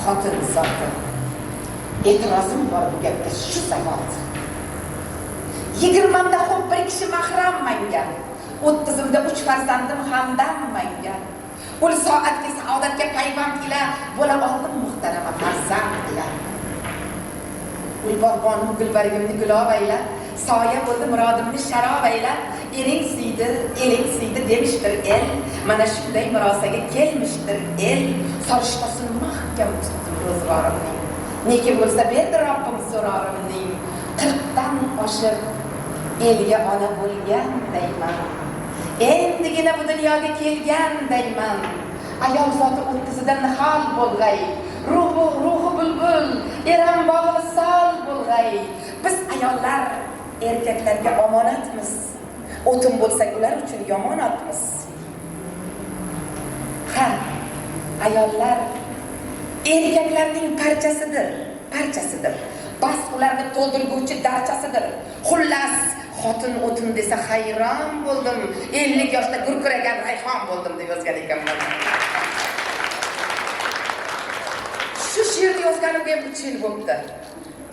Xotin zoti. E'tirozim bor bu gapga shu zahot. 20mda xo'p bir kishi mahram manga. 30imda 3 farzandim hamdam manga. Ul soatga saodatga payvand ila bo'la oldim muhtarama farzand ila. Ul bog'bonim gulbargimni gulov ayla, soya bo'ldi murodimni sharob ayla. Ering suydi, eling suydi demishdir el. Mana shunday murosaga kelmishdir el. Sarishtasini mahkam tutdim ro'zg'orimning. Neki bo'lsa berdi Robbim so'rorimning. 40dan oshib elga ona bo'lgandayman. Endigina bu dunyoga kelgandayman. Ayol zoti 30ida nihol bo'lg'ay. Ruhi bulbul, Eram bog'i visol bo'lg'ay. Biz ayollar erkaklarga omonatmiz. O'tin bo'lsak ular uchun yomonatmiz. Ha, ayollar erkaklarning parchasidir, parchasidir. Bas ularni to'ldirguvchi darchasidir. Xullas, xotin o'tin desa hayron bo'ldim. 50 yoshda gurkuragan rayhon bo'ldim deb yozgan ekanman. Shu she'rni yozganimga ham 3 yil bo'libdi.